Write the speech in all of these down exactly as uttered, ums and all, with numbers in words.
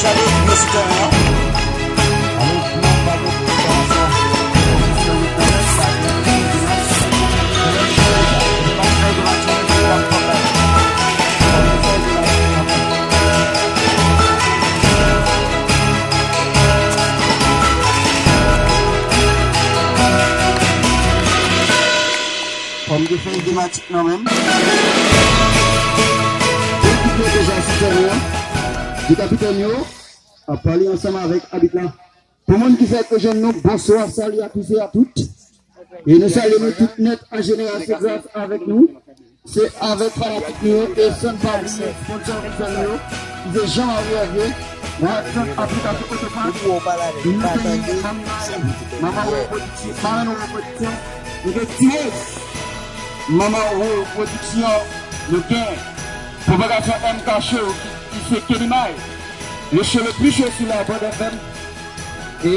Chale yo sou tèren an. Kòm defans de match nan menm. Ekip yo deja sou tèren an. De kapitèn yo ap pale ansanm avèk abit la. Pou moun ki fèk rejwenn nou, bonswa, sali a tous et à toutes. E nou salye nou tout nèt an jeneral, se gras avèk nou. Se avèk fanatik nou yo e san pa bliye sponsor ofisèl nou yo, ki se Jean Marie Hervé, Watson Aplikasyon Otopat, nou te gen Manman Manman Wo Pwodiksyon, Manman Wo Pwodiksyon, nou gen Ti Rose, Manman Wo Pwodiksyon, nou gen Pwopagasyon M K Show, ki, ki se Kenny May, le show le plus chaud sur la bande F M. E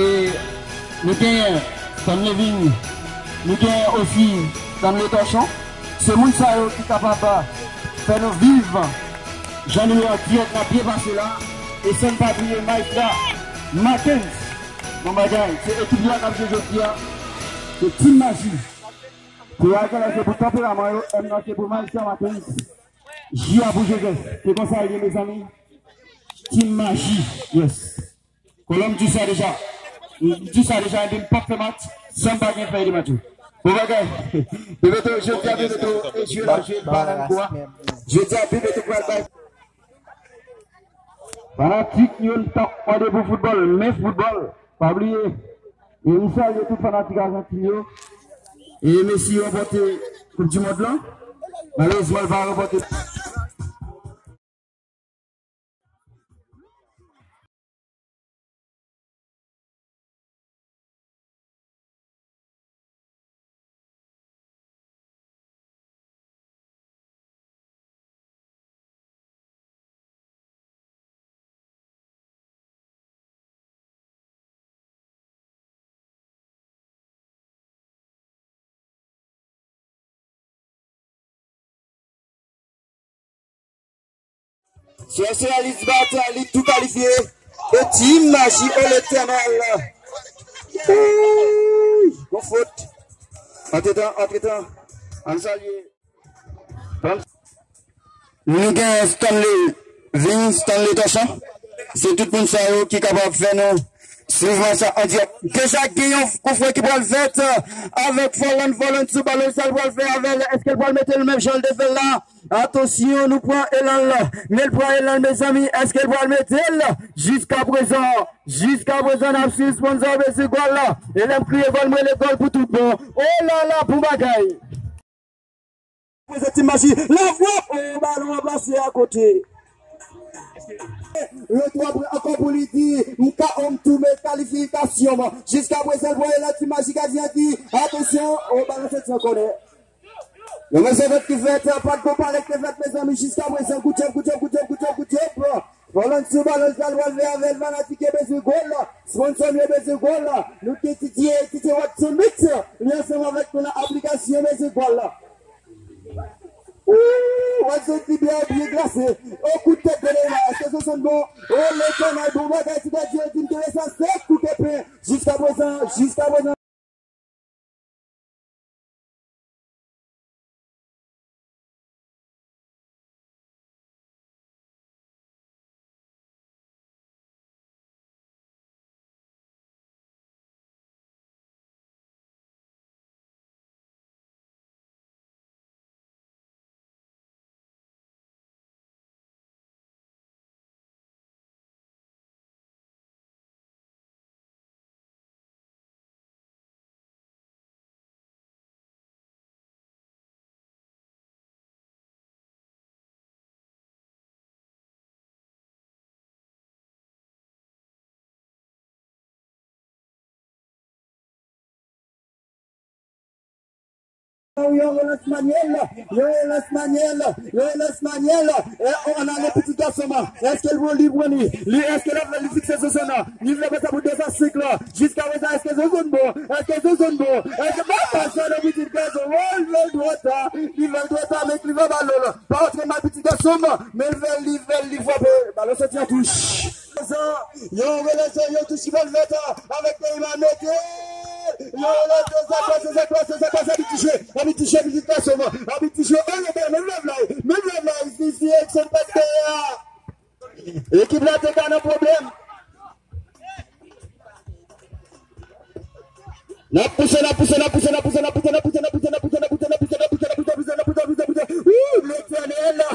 nou genyen Stanley Vin, nou genyen osi Stanley Torchon. Se moun sa yo ki kapab fè nou viv jan nou ye an dirèk nan byen pase la. E san n pa bliye Maestra Martens. Bon bagay, se ekip la k ap jwe jodi a. Se Team Maji. Pou yo a gen lè se pou tanperaman yo, M nan se pou Maestra Martens. J a pou Joseph. Se konsa l ye, mezanmi. Team Maji. Yes. Kolonm di sa deja. M di sa deja, epi m p ap fè match san m pa gen fèy de match yo. Bon bagay. Bebeto, jodi a Bebeto e jwe la, jwe balan gwa. Jodi a Bebeto pral bay. Fanatik yo, n t ap mande pou foutbòl, men foutbòl, pa bliye. E m salye tout fanatik Ajantin yo. E Messi ranpòte Koup di Mond lan. Malerezman, l pa ranpòte. Sosyalis Bat, li tou kalifye. E Team Maji, o Letènèl. Gon fot. Antretan, antretan, ann salye. Nou gen Stanley Vin, Stanley Torchon. Se tout moun sa yo ki kapab fè nou swiv match la an dirèk. Deja gen yon koufre ki pral fèt, euh, avèk Folland, Folland sou balon, sa l pral fè avè l? Èske l pral mete l menm jan l te fè l la? Atansyon, nou pran elan l la. Men l pran elan l, mezanmi. Èske l pral mete l? Jiskaprezan, jiskaprezan, n ap sispann sa, mezanmi, gòl la. E lè m kriye gòl, m rele gòl pou tout bon. O la la, bon bagay. Prezan Team Maji, la fwap, o, balon an pase akote. Le twa pran ankò pou li di, m ka, m tounen kalifikasyon m. Jiskaprezan, l pran elan, Team Maji, gadyen an di, atansyon, o, balon soti an kònè. Yon mezantant ki fèt, pa t gon palèt ki fèt, mezanmi, jiskaprezan, good job, good job, good job, good job, good job. Folland sou balon, sa l pral fè avè l, fanatik yo bezwen gòl la, sponsor yo bezwen gòl la. Nou gen Didier, Didier Watson Mix, li ansanm avèk nou nan aplikasyon, bezwen gòl la. Ooh, Watson Didier byen glase. O, kout tèt de Neymar, èske se son bon? O, Letènèl, bon bagay, ti gadyen di m te lese sèk kou kepen. Jiskaprezan, jiskaprezan. Yon relans manyèl, yon relans manyèl, yon relans manyèl. E, o, ann ale pitit gason an. Èske l pran li, pran li? Li, èske l ap fè li fikse Zozan nan? Li vle pase pou de sa senk la. Jiskaprezan, èske Zozan bon? Èske Zozan bon? Èske pa pase nan pitit gason? O, li fè l twò ta. Li fè l twò ta, men li fè balon la. Pa antre mal pitit gason an. Men l fè l, li fè l, li frape. Balon soti an touch. Yon relasyon, yon touch ki fè l fèt avèk Neymar mete. Yon relasyon, sa k pase, sa k pase, sa k pase, abit touche, abit touche, pitit gason, abit touche, oh, le bèl, menm lèv la, menm lèv la, isi, isi, action pa t dèyè. Ekip la te ka nan pwoblèm. N ap pouse, n ap pouse, n ap pouse, n ap pouse, n ap pouse, n ap pouse, n ap pouse, n ap pouse, n ap pouse, n ap pouse, n ap pouse, n ap pouse, n ap pouse, n ap pouse, n ap pouse, n ap pouse, n ap pouse, n ap pouse, Letènèl.